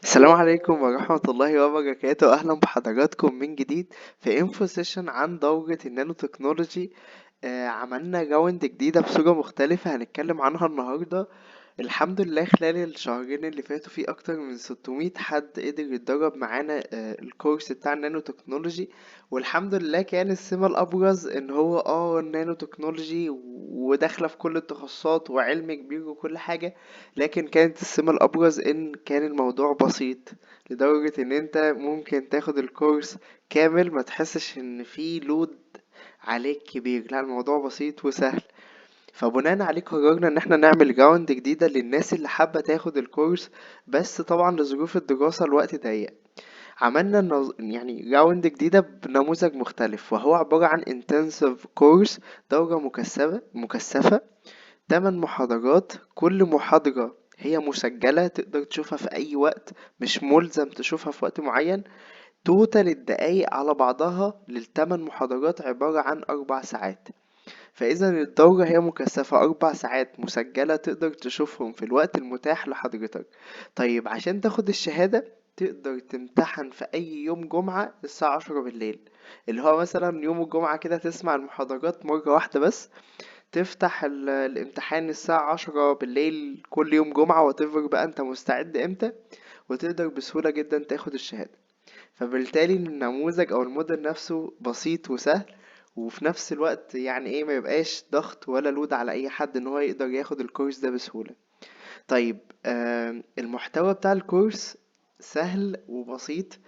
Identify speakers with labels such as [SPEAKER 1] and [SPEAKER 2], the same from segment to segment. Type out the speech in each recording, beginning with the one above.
[SPEAKER 1] السلام عليكم ورحمة الله وبركاته. أهلا بحضراتكم من جديد في info session عن دورة النانو تكنولوجي. عملنا round جديدة بصورة مختلفة هنتكلم عنها النهاردة. الحمد لله خلال الشهرين اللي فاتوا في أكتر من 600 حد قدر يتدرب معانا الكورس بتاع النانو تكنولوجي، والحمد لله كان السمة الأبرز إن هو النانو تكنولوجي وداخلة في كل التخصصات وعلم كبير وكل حاجة، لكن كانت السمة الأبرز إن كان الموضوع بسيط لدرجة إن أنت ممكن تاخد الكورس كامل ما تحسش إن في load عليك كبير، لا الموضوع بسيط وسهل. فبناء عليه قررنا ان احنا نعمل round جديدة للناس اللي حابة تاخد الكورس، بس طبعا لظروف الدراسة الوقت ضيق. عملنا يعني round جديدة بنموذج مختلف، وهو عبارة عن intensive course، دورة مكثفة 8 محاضرات، كل محاضرة هي مسجلة تقدر تشوفها في أي وقت، مش ملزم تشوفها في وقت معين. total الدقايق على بعضها للتمن محاضرات عبارة عن 4 ساعات. فإذا الدورة هي مكثفة 4 ساعات مسجلة تقدر تشوفهم في الوقت المتاح لحضرتك. طيب عشان تاخد الشهادة تقدر تمتحن في أي يوم جمعة الساعة 10 بالليل، اللي هو مثلا يوم الجمعة كده تسمع المحاضرات مرة واحدة بس، تفتح الامتحان الساعة 10 بالليل كل يوم جمعة، whatever بقى انت مستعد امتى، وتقدر بسهولة جدا تاخد الشهادة. فبالتالي النموذج او الموديل نفسه بسيط وسهل، وفي نفس الوقت ما يبقاش ضغط ولا load على اي حد ان هو يقدر ياخد الكورس ده بسهولة. المحتوى بتاع الكورس سهل وبسيط،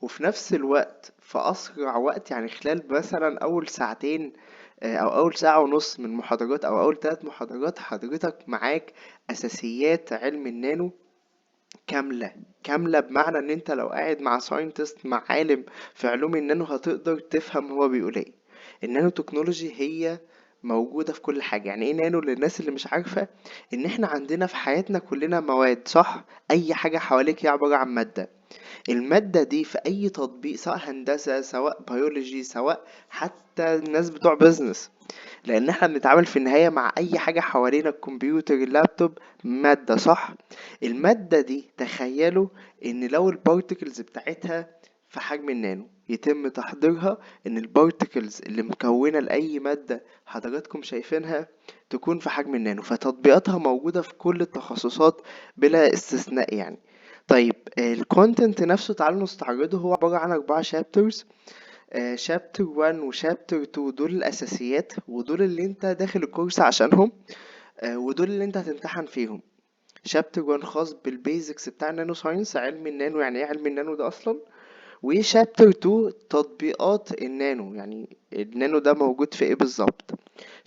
[SPEAKER 1] وفي نفس الوقت في اسرع وقت، يعني خلال مثلا اول ساعتين، او اول ساعة ونص من محاضرات او اول 3 محاضرات حضرتك معاك اساسيات علم النانو كاملة كاملة، بمعنى ان انت لو قاعد مع scientist، مع عالم في علوم النانو، هتقدر تفهم هو بيقول ايه. النانو تكنولوجي هي موجودة في كل حاجة. يعني ايه نانو للناس اللي مش عارفة؟ ان احنا عندنا في حياتنا كلنا مواد، صح؟ اي حاجة حواليك هي عبارة عن مادة. المادة دي في اي تطبيق، سواء هندسة سواء بيولوجي سواء حتى الناس بتوع business، لان احنا بنتعامل في النهاية مع اي حاجة حوالينا، الكمبيوتر، اللابتوب، مادة، صح؟ المادة دي تخيلوا ان لو ال particles بتاعتها في حجم النانو يتم تحضيرها، ان ال particles اللي مكونة لأي مادة حضراتكم شايفينها تكون في حجم النانو، فتطبيقاتها موجودة في كل التخصصات بلا استثناء. ال content نفسه تعالوا نستعرضه. هو عبارة عن 4 chapters. chapter 1 و chapter 2 دول الأساسيات، ودول اللي انت داخل الكورس عشانهم، ودول اللي انت هتمتحن فيهم. chapter 1 خاص بال basics بتاع ال nano science، علم النانو، يعني ايه علم النانو ده اصلا، و chapter 2 تطبيقات النانو، يعني النانو ده موجود في ايه بالظبط.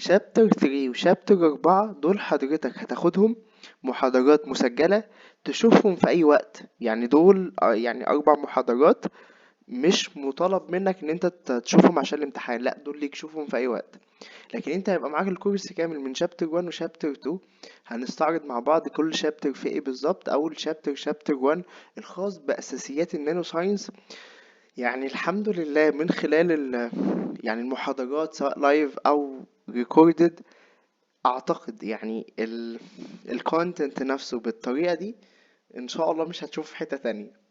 [SPEAKER 1] chapter 3 و chapter 4 دول حضرتك هتاخدهم محاضرات مسجلة تشوفهم في اي وقت، يعني دول، 4 محاضرات مش مطالب منك ان انت تشوفهم عشان الامتحان، لا دول ليك شوفهم في اي وقت. لكن انت هيبقى معاك الكورس كامل من chapter 1 و chapter 2. هنستعرض مع بعض كل chapter في ايه بالظبط. اول chapter، chapter 1 الخاص باساسيات ال nano science. الحمد لله من خلال المحاضرات سواء live او recorded، اعتقد ال content نفسه بالطريقة دي ان شاء الله مش هتشوف في حتة تانية.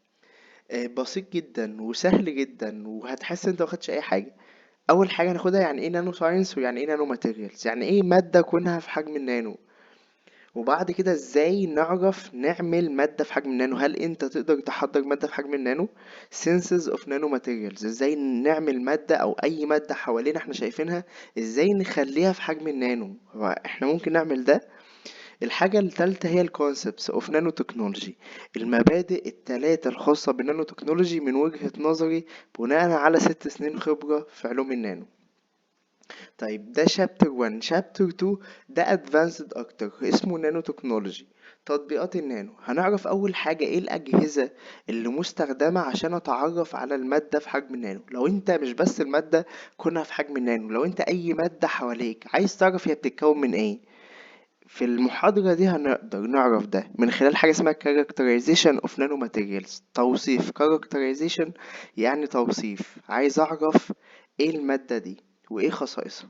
[SPEAKER 1] بسيط جدا وسهل جدا، وهتحس انت مخدتش اي حاجة. اول حاجة هناخدها يعني ايه nano science، ويعني ايه nano materials، يعني ايه مادة كونها في حجم النانو، وبعد كده ازاي نعرف نعمل مادة في حجم النانو. هل انت تقدر تحضر مادة في حجم النانو؟ synthesis of nano materials، ازاي نعمل مادة او اي مادة حوالينا احنا شايفينها ازاي نخليها في حجم النانو، هو احنا ممكن نعمل ده. الحاجة التالتة هي ال concepts of nano technology، المبادئ التلاتة الخاصة بالنانو تكنولوجي من وجهة نظري بناء على 6 سنين خبرة في علوم النانو. ده chapter 1. chapter 2 ده advanced اكتر، اسمه نانو تكنولوجي، تطبيقات النانو. هنعرف اول حاجة ايه الاجهزة اللي مستخدمة عشان اتعرف على المادة في حجم النانو. لو انت مش بس المادة كونها في حجم النانو، لو انت اي مادة حواليك عايز تعرف هي بتتكون من ايه، في المحاضرة دي هنقدر نعرف ده من خلال حاجة اسمها characterization of nanomaterials، توصيف. characterization يعني توصيف، عايز اعرف ايه المادة دي وايه خصائصها.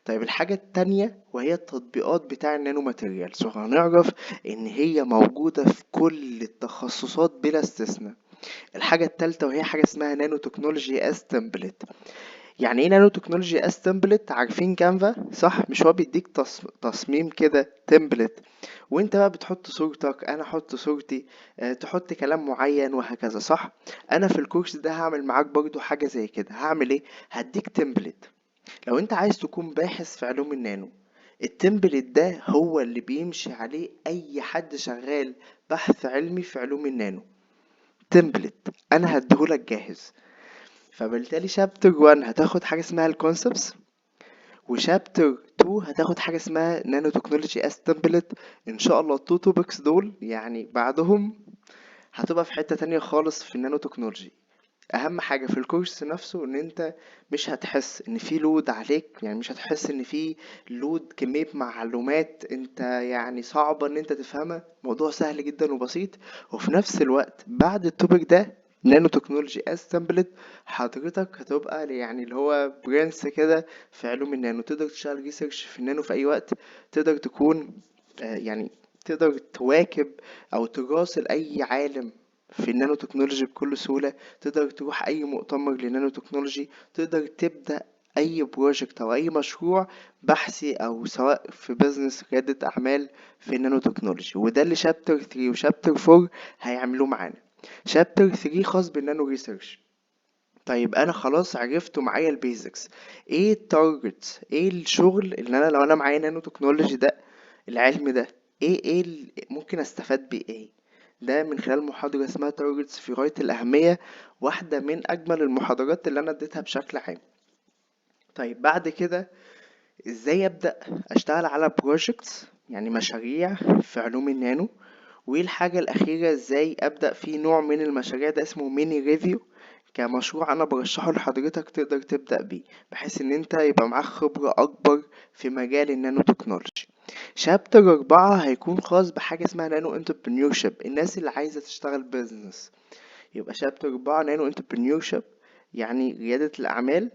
[SPEAKER 1] طيب الحاجة التانية وهي التطبيقات بتاع ال nano materials، وهنعرف ان هي موجودة في كل التخصصات بلا استثناء. الحاجة التالتة وهي حاجة اسمها nano technology as template. يعني ايه nano technology as template؟ عارفين Canva صح؟ مش هو بيديك تصميم كده template، وانت بقى بتحط صورتك، انا احط صورتي، تحط كلام معين وهكذا صح؟ انا في الكورس ده هعمل معاك برضو حاجة زي كده. هعمل ايه؟ هديك template. لو انت عايز تكون باحث في علوم النانو، ال template ده هو اللي بيمشي عليه اي حد شغال بحث علمي في علوم النانو. template انا هديهولك جاهز. فبالتالي chapter 1 هتاخد حاجة اسمها ال concepts، و chapter 2 هتاخد حاجة اسمها nano technology as template. ان شاء الله ال two topics دول يعني بعدهم هتبقى في حتة تانية خالص في النانو تكنولوجي. اهم حاجة في الكورس نفسه ان انت مش هتحس ان في load عليك، يعني مش هتحس ان في load كمية معلومات انت يعني صعبة ان انت تفهمها. موضوع سهل جدا وبسيط. وفي نفس الوقت بعد ال topic ده nano technology as template، حضرتك هتبقى يعني اللي هو برنس كده في علوم النانو. تقدر تشتغل research في النانو في اي وقت، تقدر تكون يعني تقدر تواكب او تراسل اي عالم في النانو تكنولوجي بكل سهولة، تقدر تروح اي مؤتمر للنانو تكنولوجي، تقدر تبدأ اي project او اي مشروع بحثي او سواء في business ريادة اعمال في النانو تكنولوجي. وده اللي chapter 3 و chapter 4 هيعملوه معانا. chapter 3 خاص بال nano research. طيب انا خلاص عرفت معايا ال basics، ايه ال targets، ايه الشغل اللي انا لو انا معايا نانو تكنولوجي ده، العلم ده ايه ممكن استفاد بيه ايه. ده من خلال محاضرة اسمها targets في غاية الأهمية، واحدة من أجمل المحاضرات اللي أنا اديتها بشكل عام. طيب بعد كده ازاي أبدأ أشتغل على projects، يعني مشاريع في علوم النانو. والحاجة الأخيرة ازاي أبدأ في نوع من المشاريع ده اسمه mini review، كمشروع أنا برشحه لحضرتك تقدر تبدأ بيه، بحيث إن أنت يبقى معاك خبرة أكبر في مجال ال nano technology. chapter 4 هيكون خاص بحاجة اسمها nano entrepreneurship، الناس اللي عايزة تشتغل business. يبقى chapter 4 nano entrepreneurship، يعني ريادة الأعمال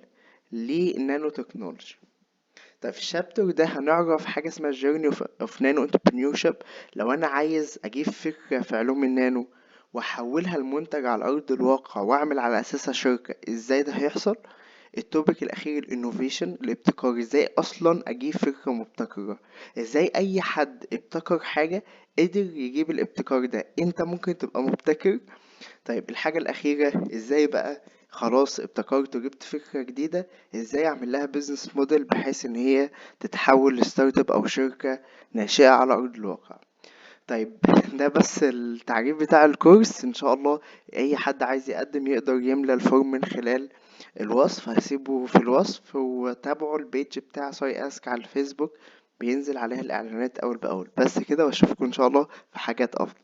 [SPEAKER 1] للنانو تكنولوجي. طيب في ال chapter ده هنعرف حاجة اسمها journey of nano entrepreneurship. لو أنا عايز أجيب فكرة في علوم النانو وأحولها لمنتج على أرض الواقع وأعمل على أساسها شركة، إزاي ده هيحصل؟ ال topic الأخير ال innovation، الابتكار، إزاي أصلا أجيب فكرة مبتكرة، إزاي أي حد ابتكر حاجة قدر يجيب الابتكار ده، أنت ممكن تبقى مبتكر. طيب الحاجة الأخيرة إزاي بقى خلاص ابتكرت وجبت فكرة جديدة، إزاي أعمل لها business model بحيث إن هي تتحول ل startup أو شركة ناشئة على أرض الواقع. طيب ده بس التعريف بتاع الكورس. إن شاء الله أي حد عايز يقدم يقدر يملى ال form من خلال الوصف، هسيبه في الوصف، وتابعوا ال page بتاع SciAsk على الفيسبوك، بينزل عليها الإعلانات أول بأول. بس كده، وأشوفكم إن شاء الله في حاجات أفضل.